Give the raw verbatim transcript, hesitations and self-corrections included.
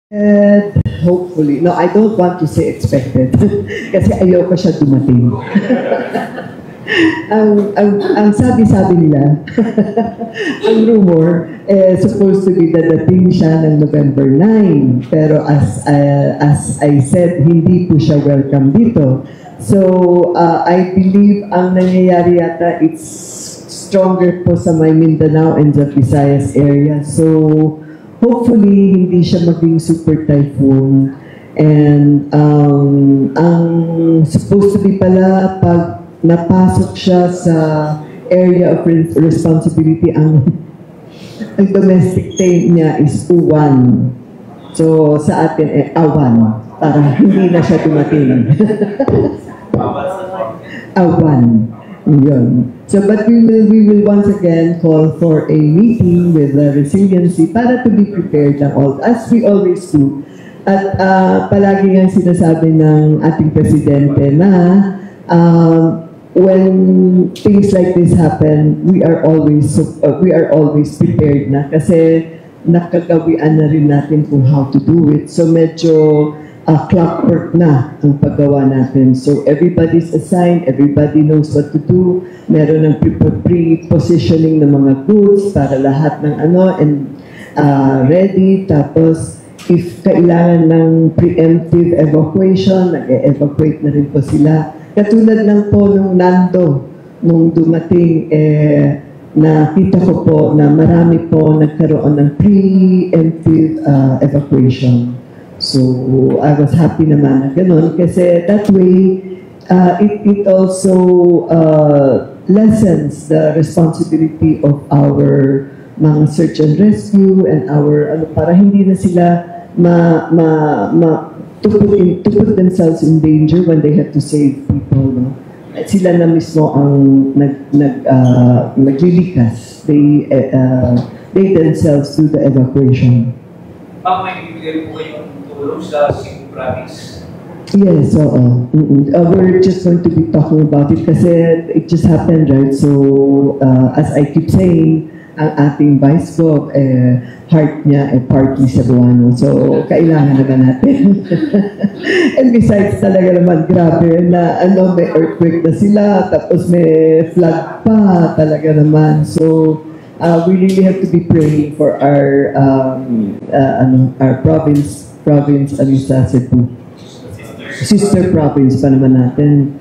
Hopefully. No, I don't want to say expected. Kasi ayoko siya dumating. ang, ang, ang sabi-sabi nila, ang rumor, eh, supposed to be dadating siya ng November nine. Pero as, uh, as I said, hindi po siya welcome dito. So, uh, I believe ang nangyayari yata, it's stronger po sa may Mindanao and the Visayas area. So, hopefully, hindi siya maging super typhoon. And um, ang supposed to be pala, pag napasok siya sa area of re- responsibility, ang, ang domestic term niya is uwan. So, sa atin, eh, awan. Para hindi na siya dumating. awan. Yun. So, but we will, we will once again call for a meeting with the resiliency para to be prepared lang all, as we always do. At uh, palagi nga sinasabi ng ating presidente na uh, when things like this happen, we are always uh, we are always prepared na kasi nakagawian na rin natin kung how to do it. So medyo uh, clockwork na ang paggawa natin. So everybody's assigned, everybody knows what to do. Meron ng pre-positioning ng mga goods para lahat ng ano and uh, ready. Tapos if kailangan ng preemptive evacuation, nag-e-evacuate na rin po sila. Katulad lang po nung Nando, nung dumating, eh, nakita ko po na marami po nagkaroon ng preemptive uh, evacuation. So, I was happy naman na ganun kasi that way, uh, it, it also uh, lessens the responsibility of our mga search and rescue and our ano para hindi na sila ma, ma, ma to put, in, to put themselves in danger when they have to save people, no? At sila na mismo ang nag, nag, uh, naglilikas. They, uh, they themselves do the evacuation. Ma'am, may bibigay po kayong tulong sa Cebu Province? Yes, oo. Mm-mm. Uh, we're just going to be talking about it kasi it just happened, right? So, uh, as I keep saying, ang ating Vice Gov, eh, heart niya, eh, partly Cebuano. So, kailangan naman natin. And besides, talaga naman, grabe na, ano, may earthquake na sila, tapos may flood pa, talaga naman. So, uh, we really have to be praying for our, um, uh, ano, our province, province, ano, sa Cebu. Sister province pa naman natin.